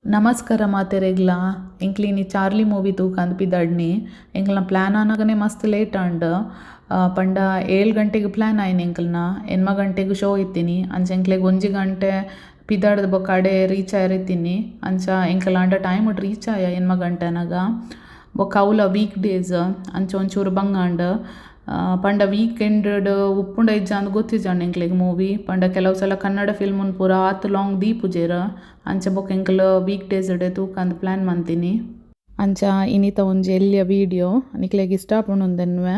ನಮಸ್ಕಾರ ಮಾತೆರೆಗ್ಲ. ಎಂಕ್ಲಿನಿ Charlie movie ತೂಕಂದ್ ಪಿದಡ್ನಿ. ಎಂಕ್ಲ್ನ plan ಆನಗನೆ ಮಸ್ತ್ late ಆಂಡ್. ಪಂಡ 7 ಗಂಟೆಗ್ ಪ್ಲ್ಯಾನ್ ಆಯಿನಿ ಎಂಕ್ಲ್ನ. 8 ಗಂಟೆಗ್ ಶೋ ಇತ್ತಿನಿ. ಅಂಚ ಎಂಕ್ಲೆಗ್ 1 ಗಂಟೆ ಪಿದಾಡ್ದ್ ಬೊಕ್ಕ ಅಡೆ ರೀಚ್ ಆಯೆರೆ ಇತ್ತಿನಿ. ಅಂಚ ಎಂಕಲಾಂಡ ಟೈಮ್ ರೀಚ್ ಆಯ 8 ಗಂಟೆ ಆನಗ. ಬೊಕ್ಕ ಅವ್ಲ ವೀಕ್ ಡೇಸ್, ಅಂಚ ಒಂಚೂರು ಬಂಗಾಂಡ್. ಪಂಡ ವೀಕೆಂಡ್ ಉಪ್ಪುಂಡ ಇಜ್ಜ ಅಂದ್ ಗೊತ್ತಿಜ್ಜಾಂಡ್ ಎಂಕ್ಲೆಗ್ ಮೂವಿ. ಪಂಡ ಕೆಲವು ಸಲ ಕನ್ನಡ ಫಿಲ್ಮ್ ಪೂರ ಆತ್ ಲಾಂಗ್ ದೀಪುಜೆರ್. ಅಂಚ ಬೊಕ್ಕ ಎಂಕುಲು ವೀಕ್ ಡೇಸ್ ತೂಕಂದ್ ಪ್ಲ್ಯಾನ್ ಮಂತಿನಿ. ಅಂಚ ಇನಿತ ಒಂಜಿ ಎಲ್ಯ ವಿಡಿಯೋ ನಿಕ್ಲೆಗ್ ಇಷ್ಟ ಆಪುಂಡು.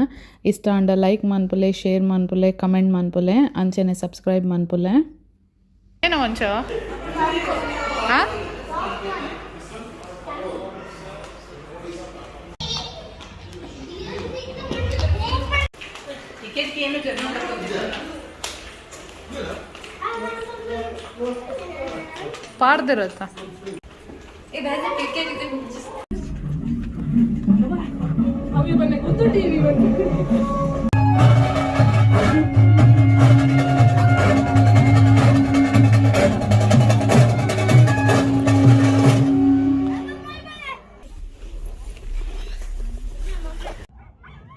ಇಷ್ಟ ಆಂಡ ಲೈಕ್ ಮನ್ಪುಲೆ, ಶೇರ್ ಮನ್ಪುಲೆ, ಕಮೆಂಟ್ ಮನ್ಪುಲೆ, ಅಂಚನೆ ಸಬ್ಸ್ಕ್ರೈಬ್ ಮನ್ಪುಲೆ. ಏನು ಒಂಚ? ಆ ಪಾರ್ದಿರತ್ತ.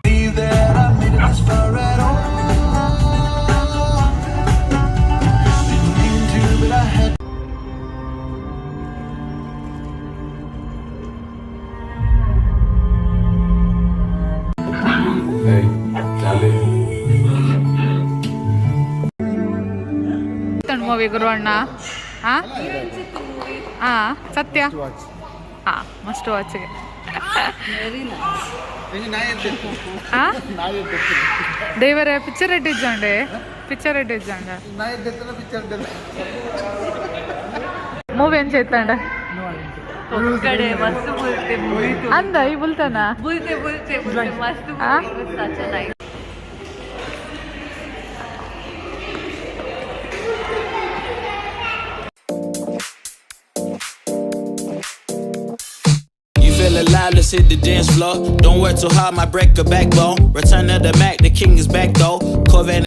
Believe that I made it this far at all. Didn't mean to, but I had. Hey, Charlie. Movie ಗುರುವಣ್ಣ. ಹಾ ಹಾ, ಸತ್ಯ. ಹಾ, ಮಸ್ಟ್ ವಾಚ್ಗೆ. ಹಾ, ದೇವರ ಪಿಕ್ಚರ್ ಇಜ್ಜಾಂಡೆ, ಪಿಕ್ಚರ್ ಇಜ್ಜಾಂಡೆ. ಮೂವಿ ಎಂಚ ಇತ್ತಂಡ? ಕಡೆ ಮಸ್ತ್ ಬುಲ್ತೆ ಮೂವಿ. ಅಂದ ಈ ಬುಲ್ತಾನ. ಬುಲ್ತೆ ಬುಲ್ತೆ ಬುಲ್ತೆ ಮಸ್ತ್. ಆ? Such a nice. You feel alive, let's hit the dance floor. Don't work too hard, might break a backbone. Return of the Mac, the king is back though. Corvette.